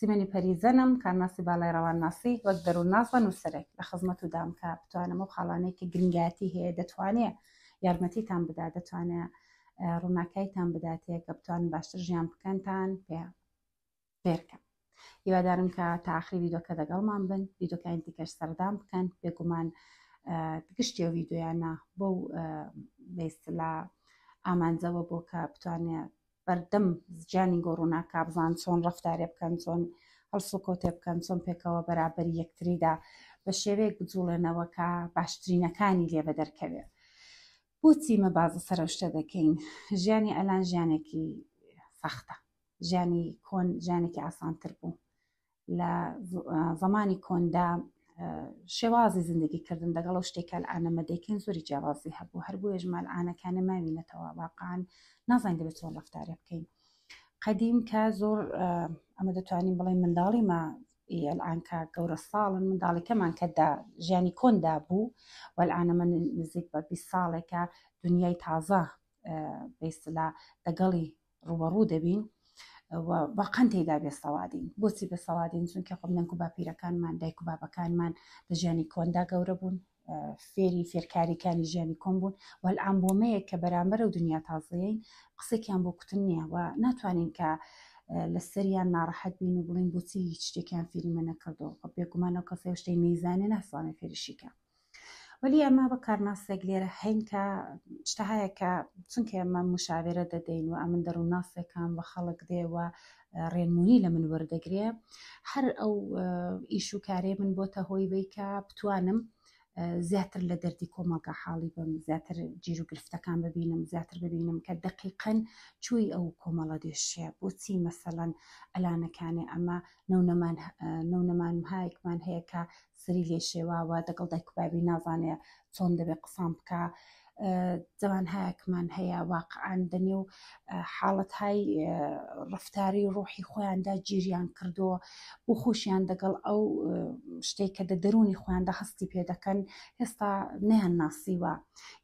سیمەنی پەریزەنم، کارناسی باڵای ڕەوانناسی، وەک دەروونناس و نووسەرێک لە خزمەتودام کە بتوانم ئەو خاڵانەی کە گرنگایەتی هەیە دەتوانێ یارمەتیتان بدا، دەتوانێ ڕووناکایتان بداتێ کە بتوانن باشتر ژیان بکەنتان پێ فێرکەم. هیوادارم کە تا ئاخری ڤیدۆکە دەگەڵمان بن، ڤیدۆکانی دیکەش سەردان بکەن. بێگومان گشتی ئەو ڤیدۆیانە بەو بەیستلا ئامانجەوە بۆ کە بتوانێ بەردەم ژیانی گۆڕووناکا بزان چۆن ڕەفتارێ بکەن، چۆن هەڵسوکەوتێ بکەن، چۆن پێکەوە بەرابەری یەکتریدا بە شێوەیەک بجوڵێنەوە کە باشترینەکانی لێ بەدەرکەوێ. بۆچی مە بازە سەر ئەو شتە دەکەین؟ ژیانی ئەلان ژیانێکی سەختە. ژیانی کۆن ژیانێکی ئاسانتر بوو. لە زەمانی کۆندا شێوازی زندگی کردن دەگەڵ ئەو شتێک کە ئەلئانەمە دەیکەین زۆری جیاوازی هەبوو هەر بۆیەش مە ئەلئانەکانە ماوینەتەوە واقعا نازانین دەبێت چۆن ڕەفتارێ بکەین قەدیم کە زۆر ئەمە دەتوانین بڵێن منداڵی ما ئەلئان کە گەورە ساڵن منداڵیکەمان کە دا ژیانی کۆندا بوو وەلئانەمە نزیک بە 20 ساڵێکە دنیای تازە بەیسلا دەگەڵی ڕووبەڕوو دەبین و واقعا تێیدا بێسەوادین. بۆچی بێسەوادین؟ چونکە خۆم دەنک و باپیرەکانمان، دایک و بابەکانمان لە ژیانی کۆندا گەورە بوون، فێری فێرکاریکانی ژیانی کۆن بوون و الان بۆمەیە کە بەرامبەر ئەو دنیا تازەیەین قسێکیان بۆ کوتن نییە و ناتوانین کە لەسەریان ناڕەحەت بین و بڵین بۆچی هیچ شتێکیان فێری مە نەکردەوە. خۆ بێگومان ئەو کەسەی شتێک نەیزانێ ناتوانێت فێریشی کە. وەلی ئەمە بە کارناسێک لێرە هەین کە شتە هەیە کە چونکە ئێمە مشاوێرە دەدەین و ئەمن دەروونناسێکم و خەڵک دێ و ڕێنمونی لە من وەردەگرێ هەر ئەو ئیش و کارێ من بۆتە هۆی بەی کە بتوانم زیاتر لە دەردی کۆمەڵگا حاڵی بم زیاتر گیر و گرفتەکان ببینم زیاتر ببینم کە دقیقەن چوی ئەو کۆمەڵە دێشێ بۆچی مەسەڵەن ئەلانەکانێ ئەمە نەونەمان نەونەمان هایکمان هەیە کە سەری لێ شێواوە دەگەڵ دایک و بابی نازانێ چۆن دەبێ قسان بکا جوان هایەکمان هەیە واقعان دەنێو حاڵەتهای ڕفتاری ڕۆحی خۆیاندا گیریان کردووە بۆ خۆشیان دەگەڵ ئەو شتێک کە دە دەرونی خۆیاندا هەستی پێ دەکەن هێستا نیان ناسیوە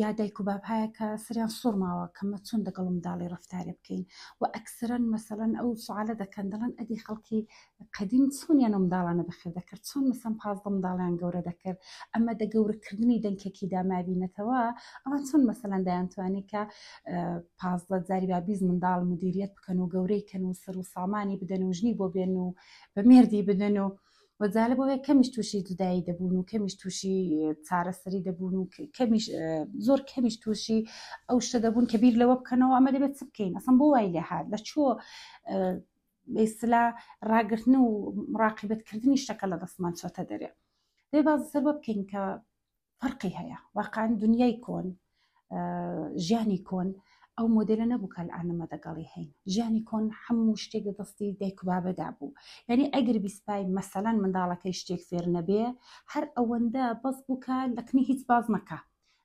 یا دایک و باب هەیە کە سەریان سوڕماوە کە مە چۆن دەگەڵ منداڵی ڕفتارێ بکەین و ئەکسرەن مەسەلەن ئەو سوالە دەکەن دەڵێن ئەدی خەڵکی قەدیم چۆنیان ئەو منداڵانە بەخێو دەکرد چۆن مەسەن 15 منداڵیان گەورە دەکرد ئەمە دە گەورەکردنی دەنکێکیدا مابینەتەوە ئەوان چۆن مەسەلەن دەیانتوانی کە 15 جاری با 20 منداڵ مدیریەت بکەن و گەورەی کەن و سەر و سامانی بدەن و ژنی بۆ بێن و بە مێردی بدەن و وەجالە بۆیە کەمیش تووشی جودایی دەبوون و کەمیش تووشی چارەسەری دەبوون و کەمیش زۆر کەمیش تووشی ئەو شتە دەبوون کە بیر لەوە بکەنەوە ئەمە دەبێت چ بکەین ئەسڵەن بۆ وای لێ هات لە چۆ ئیسلا ڕاگرتن و مراقیبەتکردنی شتەکە لە دەستمان چۆتە دەرێ دەبێ باز سەر بە بکەین کە فەرقی هەیە واقعا دنیای کۆن ژیانی کۆن ئەو مۆدلە نەبوو کە ئەلئانەمە دەگەڵی هەین ژیانی کۆن هەموو شتێک لە دەستی دایک و بابەدا بوو یعنی ئەگەر بیسپای مەسەلەن منداڵەکەی شتێک فێر نەبێ هەر ئەوەندە بەس بوو کە لەکنی هیچ باز نەکا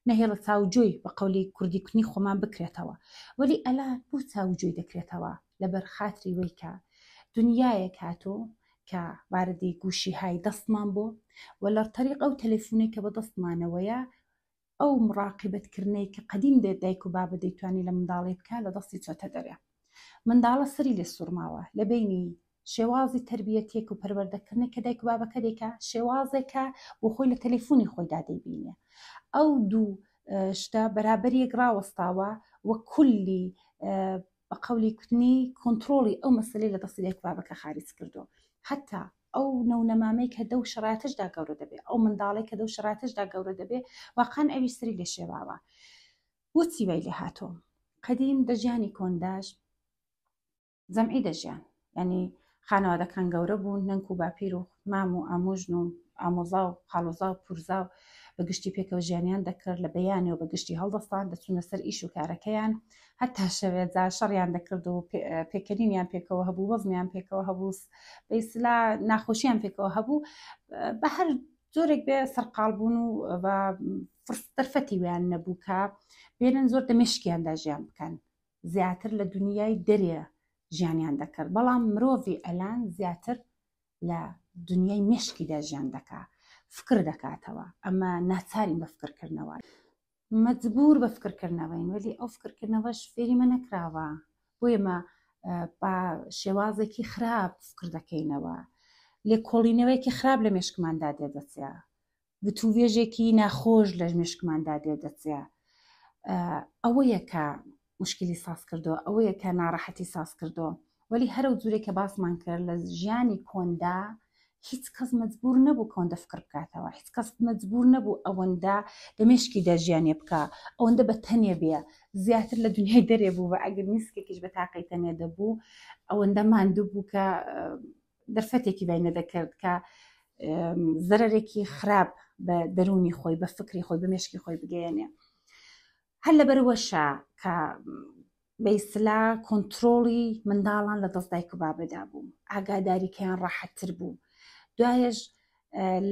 نەهێڵە چاوجۆی بە قەولی کوردی کوتنی خۆمان بکرێتەوە وەلی ئەلان بۆ چاوجۆی دەکرێتەوە لەبەر خاتری وەی کە دنیایەک هاتوو کە واردی گوشی های دەستمان بۆ و لە تەریق ئەو تەلەفونەی کە بە دەستمانەوەیە ئەو مڕاقیبەت کردنەی کە قەدیم دێت دایک و بابە دەیتوانی لە منداڵی بکە لە دەستی چۆتە دەرێ منداڵە سەری لێ سوڕماوە لە بینی شێوازی تەربیەتێک و پەروەردەکردنێک کە دایک و بابەکە دەیکا شێوازێکە بۆ خۆی لە تەلەفۆنی خۆیدا دەیبینێ ئەو دوو شتە بەرابەر یەک ڕاوەستاوە و کولی بە قەولی کوتنی کۆنتڕۆڵی ئەو مەسەلەی لە دەستی دایک و بابەکە خاریج کردووە حتا ئەو نەونەمامەی کە دەو شەرایتەشدا گەورە دەبێ ئەو منداڵەی کە دەو شەرایتەشدا گەورە دەبێ واقعا ئەویش سەری لێ شێواوە بۆچی وای لێ هاتووە قەدیم دە ژیانی کۆنداش جەمعی دەژیان یعنی خانەوادەکان گەورە بوون نەنک و باپیر و مام و ئامۆژن و ئامۆزا و خاڵۆزا و پورزا و بە گشتی پێکەوە ژیانیان دەکرد لە بەیانەوە بە گشتی هەڵدەستان دەچوونە سەر ئیش و کارەکەیان هەتا شەوێ جا شەڕیان دەکرد و پێکەنینیان پێکەوە هەبوو وەزمیان پێکەوە هەبوو بەیسلا ناخۆشیان پێکەوە هەبوو بە هەر جۆرێک بێ سەرقاڵ بوون و دەرفەتی ویان نەبوو کە بێنن زۆر دەمێشکیاندا ژیان بکەن زیاتر لە دنیای دەرێ ژیانیان دەکرد بەڵام مرۆڤی ئەلان زیاتر لە دنیای مێشکیدا ژیان دەکا فکر دەکاتەوە ئەمە ناچارین بە فکرکردنەوە مەجبور بە فکرکردنەوەین وەلی ئەو فکرکردنەوەش فێری مە نەکراوە بۆیە مە بە شێوازێکی خراپ فکر دەکەینەوە، لێکۆڵینەوەیەکی خراپ لە مێشکماندا دێدەچێ، وتووێژێکی ناخۆش لە مێشکماندا دێدەچێ. ئەوەیە کە مشکلی ساز کردو، ئەوەیە کە ناڕەحەتی ساز کردو. وەلی هەرەو جورێک کە باسمان کرد لە ژیانی کۆندا هیچ کەس مەجبور نەبوو کەوەندە فکر بکاتەوە، هیچ کەس مەجبور نەبوو ئەوەندە لە مێشکیدا ژیانێ بکا، ئەوەندە بە تەنێ بێ، زیاتر لە دنیای دەرێ بوو بە ئەگەر میسکێکیش بە تاقی تەنێ دەبوو ئەوەندە ماندوو بوو کە دەرفەتێکی بای نەدەکرد کە زەرەرێکی خراپ بە دەروونی خۆی، بە فکری خۆی، بە مێشکی خۆی بگەیەنێ. هەر لەبەرئەوەشە کە بەیسلا کۆنتترۆڵی منداڵان لە دەست دایک و بابەدا بوو، ئاگاداریکەیان ڕاحەتتر بوو. دوایش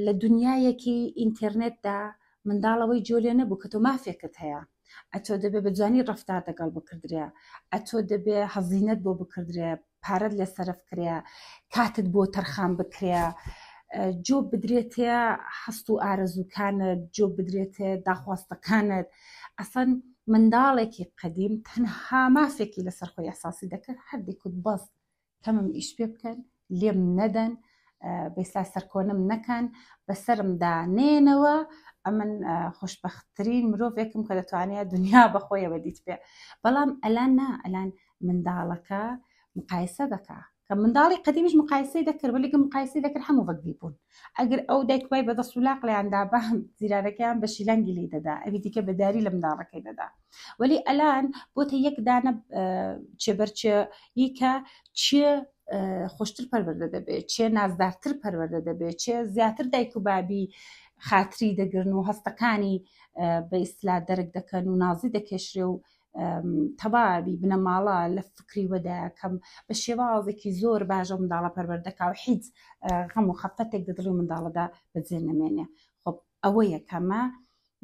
لە دنیایەکی ئینتەرنێتدا منداڵەوەی جۆلێ نەبوو کە تۆ مافێکت هەیە، ئەتۆ دەبێ بە جوانی ڕەفتار دەگەڵ بکردرێ، ئەتۆ دەبێ هەزینەت بۆ بکردرێ، پارەت لێ سەرف کرێ، کاتت بۆ تەرخان بکرێ، جۆ بدرێتێ هەست و ئارەزووکانت، جۆ بدرێتێ داخواستەکانت. ئەسەن منداڵێکی قەدیم تەنها مافێکی لەسەر خۆی ئەساسی دەکرد، هەر دەیکوت بەس کەمم ئیش پێ بکەن، لێم نەدەن، بەیسلا سەرکۆنم نەکەن، بەسەرمدا نێنەوە، ئەمن خۆشبەختترین مرۆڤێکم کە دەتوانێت دنیا بەخۆیەوە دیت بێ. بەڵام ئەلان نا، ئەلان منداڵەکە مقایسە دەکا. کە منداڵی قەدیمیش مقایسەی دەکرد، وەلی کە مقایسەی دەکرد هەموو وەک بوون. ئەگەر ئەو دایک وای بە دەست و لاق لێیان دابا، جیرانەکەیان بە شیلانگی لێی دەدا، ئەوی دیکە بە داری لە منداڵەکەی دەدا. وەلی ئەلان بۆتە یەک دانە چێبەرچێ ی کە چێ خۆشتر پەروەردە دەبێت، چێ نازدارتر پەروەردە دەبێت، چێ زیاتر دایک و بابی خاتری دەگرن و هەستەکانی بە ئیسلا دەرک دەکەن و نازی دەکێشرێ و تەواوی بنەماڵە لە فکری وەدایە کەم بە شێوازێکی زۆر باشە منداڵە پەروەردەکا و هیچ غەم و خەفەتێک دە دڵی منداڵەدا بەجێ نەمێنێ. خب ئەوەیە کەمە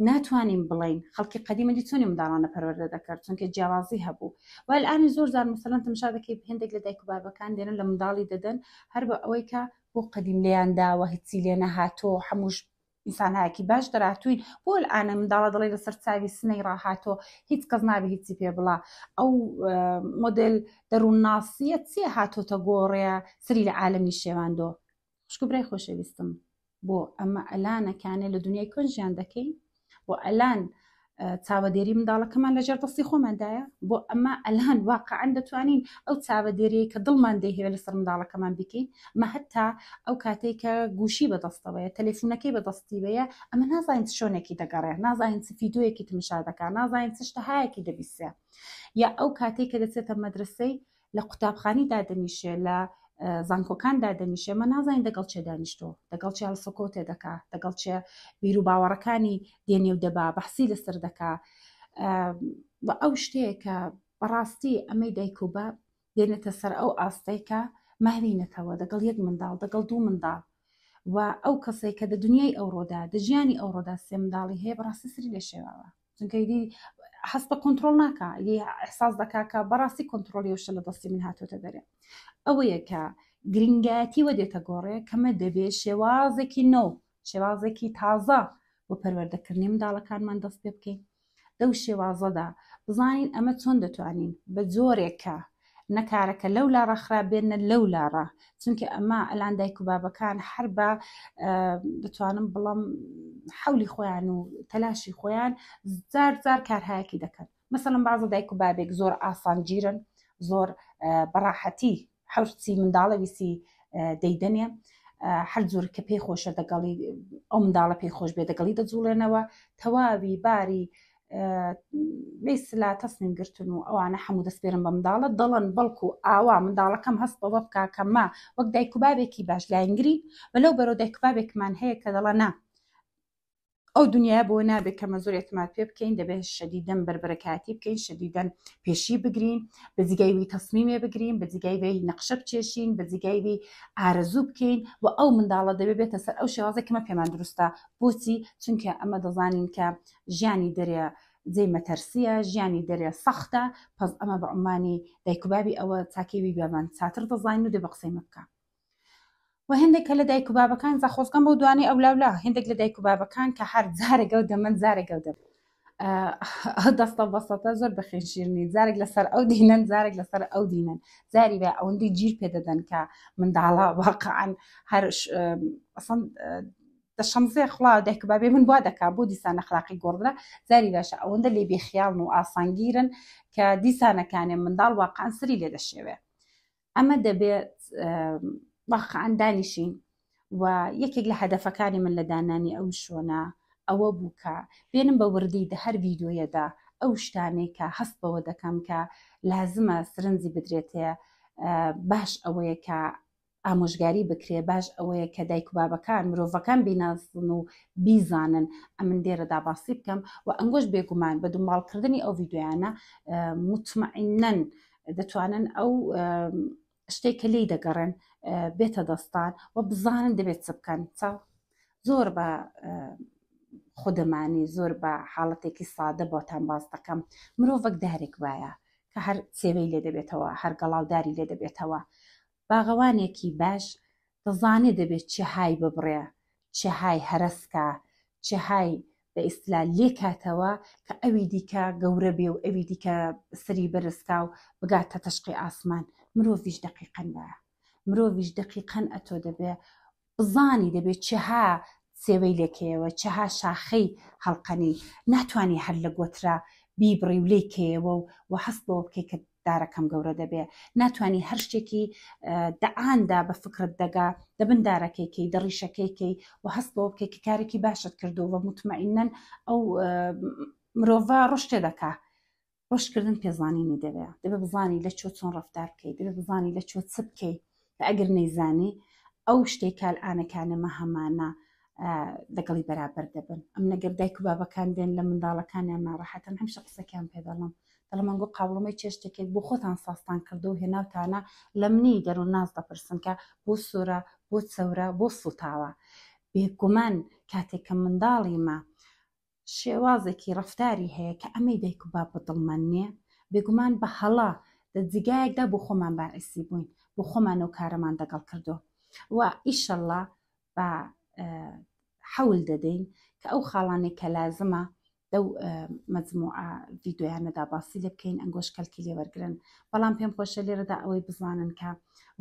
ناتوانین بڵین خەڵکی قەدیمەدی چۆنی منداڵانە پەروەردە دەکرد، چونکە جیاوازی هەبوو. وە الآن زۆر جار مثلا تەماشا دەکەی هێندێک لە دایک و بابەکان دێنن لە منداڵی دەدەن هەر بە ئەوەی کە بۆ قەدیم لێیان داوە هیچی لێ نەهاتۆ، هەمووش ئینسانهایەکی باش دەراتوین، بۆ الآن منداڵە دەڵێ لەسەر چاوی سنەی ڕاهاتۆ هیچ کەس نابێ هیچی پێ بڵا. ئەو مۆدێل دەروونناسیە چیە هاتۆتە گۆڕێ سری لە عالەمی شێواندۆ. خوشک و برای خۆشەویستم، بۆ ئەمە ئەلانەکانێ لە دنیای کۆن ژیان دەکەین، بۆ ئەلان چاوەدێری منداڵەکەمان لەژێر دەستی خۆماندایە، بۆ ئەمە ئەلان واقعا دەتوانین ئەو چاوەدێریەی کە دڵمان دەیهەوێت لەسەر منداڵەکەمان بکەین. مە هەتا ئەو کاتێک کە گوشی بەدەستەوەیە، تەلەفونەکەی بەدەستیوەیە، ئەمە نازانین چ شۆنێکی دەگەڕێ، نازانین چ فیدۆیەکی تمشا دەکا، نازانین چ شتەهایەکی دەبیسێ. یا ئەو کاتێک کە دەچێتە مەدرسەی، لە قوتابخانی دادەنیشێ، لە زانکۆکان دادەنیشێ، مە نازانین دەگەڵ چێ دانیشتۆ، دەگەڵ چێ هەڵسوکەوتێ دەکا، دەگەڵ چێ بیر و باوەڕەکانی دێنێ و دەبا، بەحسی لەسەر دەکا. و ئەو شتەیە کە بەڕاستی ئەمەی دایک و باب دێنێتە سەر ئەو ئاستەی کە ماوینەتەوە دەگەڵ یەک منداڵ، دەگەڵ دوو منداڵ. و ئەو کەسێک کە دە دنیای ئەوڕۆدا، دە ژیانی ئەوڕۆدا سێ منداڵی هەیە، بەڕاستی سری لێ شێواوە، چونکە ئیدی حەز بە کۆنترۆڵ ناکا، ئیدی ئیحساس دەکا کە بەڕاستی کۆنترۆڵی ئەو شتە لە دەستی من هاتۆتە دەرێ. ئەوەیە کە گرنگایەتی وە دێتە گۆڕێ کەمە دەبێ شێوازێکی نۆ، شێوازێکی تازە بۆ پەروەردەکردنی منداڵەکانمان دەست پێ بکەین. لەو شێوازەدا بزانین ئەمە چۆن دەتوانین بە جۆرێک کە نە کارەکە لەو لاڕا خراپ بێت نە لەو لاڕا، چونکە ئەمە ئەلان دایک و بابەکان هەر بە دەتوانم بڵم حەولی خۆیان و تەلاشی خۆیان زار زار کارهایەکی دەکەن. مەسەڵەن بازە دایک و بابێک زۆر ئاسانگیرن، زۆر بەڕاحەتی حەوسی منداڵە ویسی دەیدەنێ، هەر جۆر کە پێی خۆشە دەگەڵی ئەو منداڵە پێی خۆش بێ دەگەڵی دەجوڵێنەوە. تەواوی باری بەیسلا تەسمیم گرتن و ئەوانە هەموو دەسپێرن بە منداڵە، دەڵن بەڵکو ئاوا منداڵەکەم هەست بەوە بکا کە ما وەک دایک و بابێکی باش لاینگرین. بە لەو بەرەو دایک و بابێکمان هەیە کە دەڵێ نا ئەو دنیاە بۆ نابێت کە مە زۆر اعتماد پێ بکەین، دەبێت شەدیدەن بەربەرەکاتی بکەین، شەدیدەن پێشی بگرین، بە جیگای وی تەسمیمێ بگرین، بە جیگای وی نەقشە بچێشین، بە جیگای وی ئارەزوو بکەین و ئەو منداڵە دەبێت بێتە سەر ئەو شێوازە کە مە پێمان دروستە. بۆچی؟ چونکە ئەمە دەزانین کە ژیانی دەرێ جێی مەتەرسیە، ژیانی دەرێ سەختە، پس ئەمە بە عومانی دایک و بابی ئەوە چاکەی وی بەمان چاتر دەزانین و دێ بە قسەی مە بکە. و هێندێک کە لە دایک و بابەکان جا خۆزگەم بەو دوانەی ئەولاولا، هێندێک لە دایک و بابەکان کە هەر جارێک ئەو دەمەن جارێک ئەو دەمەن. ئەو دەستە بەسەتە زۆر بە خوێن شیرنی جارێک لەسەر ئەو دینن جارێک لەسەر ئەو دینن جاری بە ئەوەندەی گیر پێ دەدەن کە منداڵە واقعا هەر ئەسڵەن دەشەمزێ خڵا دایک بابێ من وا دەکا بۆ دیسان ئەخلاقی گۆڕدرا جاری باشە ئەوەندە لێ بێخیاڵن و ئاسانگیرن کە دیسانەکانێ منداڵ واقعا سری لێ دەشێوێ ئەمە دەبێت واقعا دانیشین و یەکێک لە هەدەفەکانی من لە دانانی ئەو شۆنە ئەوە بوو کە بێنم بە وردی دە هەر ڤیدیۆیەدا ئەو شتانەی کە هەست بەوە دەکەم کە لازمە سرنجی بدرێتێ باش ئەوەیە کە ئامۆژگاری بکرێ باش ئەوەیە کە دایک و بابەکان مرۆڤەکان بیناسن و بیزانن ئەمن دێرەدا باسی بکەم و ئەنگۆش بێگومان بە دومباڵکردنی ئەو ڤیدیۆیانە مطمئنەن دەتوانن ئەو شتێک کە لێی دەگەڕێن بێتە دەستان و بزانن دەبێت چ بکەن چاو زۆر بە خودمانی زۆر بە حاڵەتێکی سادە بۆتان باس دەکەم مرۆڤەک دارێک وایە کە هەر سێوەی لێ دەبێتەوە هەر گەڵاوداری لێ دەبێتەوە باغەوانێکی باش دەزانێ دەبێت چێهای ببڕێ، چێهای هەرەس کا، چێهای بە ئیستلا لێ کاتەوە کە ئەوی دیکە گەورە بێ و ئەوی دیکە سەری بەرز کا و بگاتە تەشقی ئاسمان. مرۆڤیش دەقیقەن وایە. مرۆڤیش دەقیقەن ئەتۆ دەبێ بزانی دەبێ چێها سێوەی لێ کەیەوە، چێها شاخەی هەڵقەنی. ناتوانی هەر لە گۆترا بیبڕی و لێی کەیەوە و هەست بەوە بکەی کە دارەکەم گەورە دەبێ ناتوانی هەر شتێکی دەئاندا بە فکرت دەگا دەبن دارەکەی کەی دەڕیشەکەی کەی و هەست بەوە بکەی کە کارێکی باشت کردو و متمئینەن ئەو مرۆڤە ڕشتێ دەکا ڕشکردن پێزانینی دەبێ دەبێ بزانی لە چۆ چۆن ڕفتار بکەیت دەبێ بزانی لە چۆ چ بکەیت کە ئەگەر نەیزانی ئەو شتێک کال ئانەکانەمە هەمانە لەگەڵی بەرابەر دەبن ئەم نەگەر دایک و بابەکان دێن لە منداڵەکانیان ناڕەحەتن هەمیشە قسەکیان پێ دەڵم دەڵێم ئەنگۆ قاوڵمەی چێشتێکێک بۆ خۆتان سازتان کردو و هێناوتانە لە منی دەروونناس دەپرسن کە بۆ سوورە بۆ چەورە بۆ سووتاوە بێگومان کاتێک کە منداڵی مە شێوازێکی ڕەفتاری هەیە کە ئەمەی دایک و باب بە دڵمان نییە بێگومان بە هەڵە دە جیگایەکدا بۆ خۆمان باعیسی بووین بۆ خۆمان ئەو کارەمان دەگەڵ کردو و ئیشەڵڵا بە حەول دەدەین کە ئەو خاڵانەی کە لازمە لەو مەجموعە ڤیدۆیانەدا باسی لێ بکەین ئەنگۆش کەلکی لێ وەرگرن بەڵام پێم خۆشە لێرەدا ئەوەی بزانن کە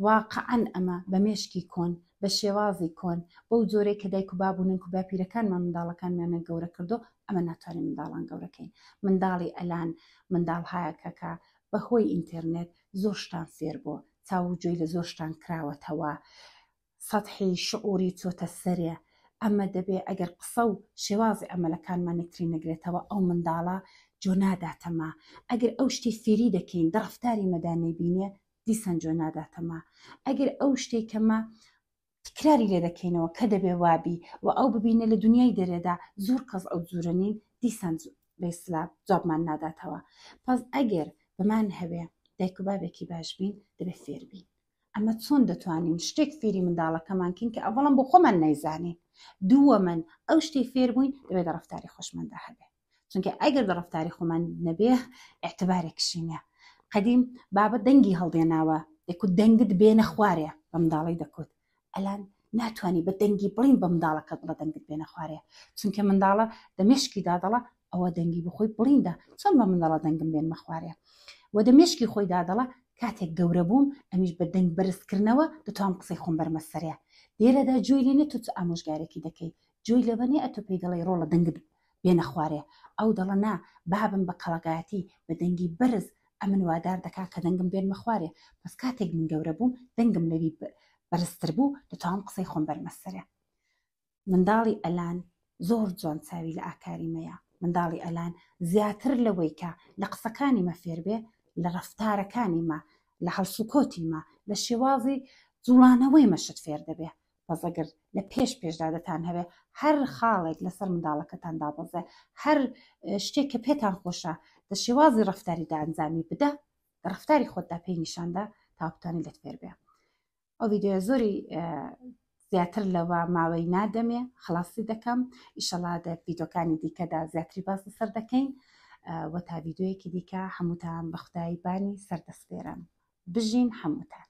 واقعا ئەمە بە مێشکی کۆن بە شێوازی کۆن بەو جۆرەی کە دایک و باب و نەنک و باپیرەکانمان منداڵەکانمانە گەورە کردو ئەمە ناتوانین منداڵان گەورەکەین منداڵی ئەلان منداڵ هایەکە کە بەهۆی ئینتەرنێت زۆر شتان فێر بوو چاو و گوێی لە زۆر شتان کراوەتەوە سەتحی شعوری چۆتە سەرێ، ئەمە دەبێ ئەگەر قسە و شێوازی عەمەلەکانمان یەکتری نەگرێتەوە ئەو منداڵە جۆ ناداتەمە، ئەگەر ئەو شتەی فێری دەکەین دە ڕەفتاری مەدا نەیبینێ دیسان جۆ ناداتەمە، ئەگەر ئەو شتەی کە مە تکراری لێ دەکەینەوە کە دەبێ وابی و ئەو ببینێ لە دنیای دەرێدا زۆر کەس ئەو جورە نین دیسان بە ئیستلا جوابمان ناداتەوە. پەس ئەگەر بمان هەوێ دایک و بابێکی باش بین دەبێ فێر بین. ئەمە چۆن دەتوانین شتێک فێری منداڵەکەمان کەین کە ئەوەڵەن بۆ خۆمان نایزانین دووەمەن ئەو شتەی فێر بووین دەبێت لە ڕەفتاری خۆشماندا هەبێ چونکە ئەگەر لە ڕەفتاری خۆمان نەبێ اعتبارێکشی نییە قەدیم بابە دەنگی هەڵدێناوە دەکوت دەنگت بێنە خوارێ بە منداڵی دەکوت ئەلان ناتوانانی بە دەنگی بڵین بە منداڵەکەت بڵە دەنگت بێنە خوارێ چونکە منداڵە دە مێشکی دادەڵە ئەوە دەنگی بخۆی بڵیندا چۆن بە منداڵە دەنگم بێنمە خوارێ و دە مێشکی خۆی دادەڵە کاتێک گەورە بووم ئەمیش بە دەنگ بەرزکردنەوە دەتوانم قسەی خۆم بەرمە سەرێ لێرەدا جۆی لێ نێ تۆ چ ئامۆژگارێکی دەکەی جۆی لەوە نێ ئەتۆ پێی دەڵێی ڕۆڵە دەنگت بێنە خوارێ ئەو دەڵە نا بابم بە کەڵەگایەتی بە دەنگی بەرز ئەمن وادار دەکا کە دەنگم بێنمە خوارێ بەس کاتێک من گەورە بووم دەنگم لەوی بەرزتر بوو دەتوانم قسەی خۆم بەرمە سەرێ منداڵی ئەلان زۆر جوان چاوی لە ئاکاری مەیە منداڵی ئەلان زیاتر لەوەی کە لە قسەکانی مە فێر بێ لە ڕەفتارەکانی مە لە هەڵسوکۆتی مە لە شێوازی جوڵانەوەی مە شت فێر دەبێ بەس ئەگەر لە پێش پێشدا دەتان هەوێ هەر خاڵێک لەسەر منداڵەکەتان دابەزێ هەر شتێک کە پێتان خۆشە دە شێوازی ڕەفتاریدا ئەنجامی بدە دە ڕەفتاری خۆتدا پێی نیشاندا تا بتوانێت لێت فێر بێ ئەو ڤیدیۆیە زۆری زیاتر لەوە ماوەی نادەمێ خلاصی دەکەم ئیشەڵا دە ڤیدۆکانی دیکەدا زیاتری باس لەسەر دەکەین و تا ڤیدیۆیەکی دیکە هەمووتان بە خودای بانی سەر دەسپێرم بژین هەمووتان.